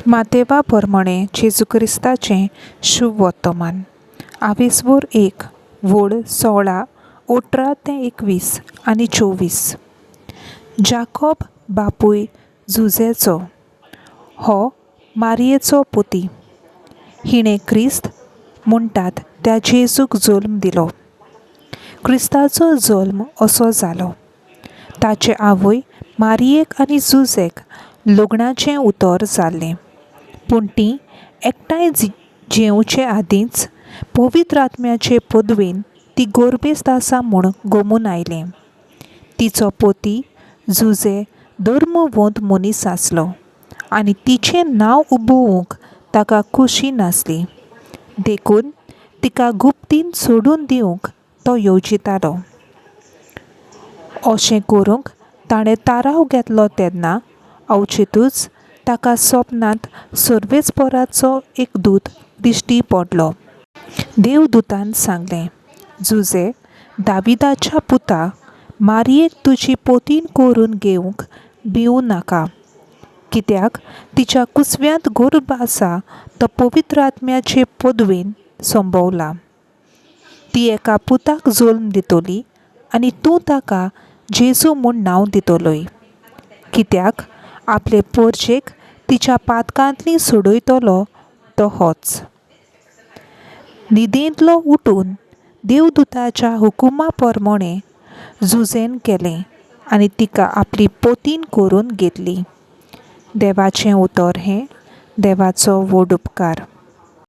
मातेवा पोरमणें जेजू क्रिस्ताचें शुभ वर्तमान आवेसवोर एक वोड 16 18 ते 21 आनी 24. जाकोब बापूय जुजेचो हो मारयेचो पोती. हिणें क्रिस्त म्हणटात त्या जेजूक जल्म दिलो. क्रिस्ताचो जल्म असो जालो. ताचे आवय मारयेक आनी जुजेक लग्नाचें उतर जाल्लें, पूण तीं एकठांय जेवचे आदींच पवित्र आत्म्याचे पदवेन ती गोरबेस्त आसा म्हूण गोमून आयलें. तिचो पोती जुजे धर्मवंत मनीस आसलो आनी तिचें नांव उबोवंक ताका खोशी नासली, देखून तिका गुप्तीन सोडून दिवंक तो येवजितालो. अशें करूंक ताणें थाराव घेतलो तेन्ना अवचितूच ताका सपनांत सर्वेस्पराचो एक दूत दिश्टी पडलो. देवदुतान सांगलें, जुजे, दाविदाच्या पुता, मारयेक तुजी पोतीन करून घेवंक भिवूं नाका, कित्याक तिच्या कुसव्यांत गर्भ आसा तो पवित्र आत्म्याचे पदवेन संभवला. ती एका पुताक जल्म दितली आनी तूं ताका जेजू म्हूण नांव दितलोय, कित्याक आपले पोरचेक तिच्या पातकांतली सोडयतलो तो होच. न्हिदेंतलो उठून देवदुताच्या हुकुमा प्रमाणें जुजेन केलें आनी तिका आपली पोतीन करून घेतली. देवाचें उतर हें देवाचो व्हड उपकार.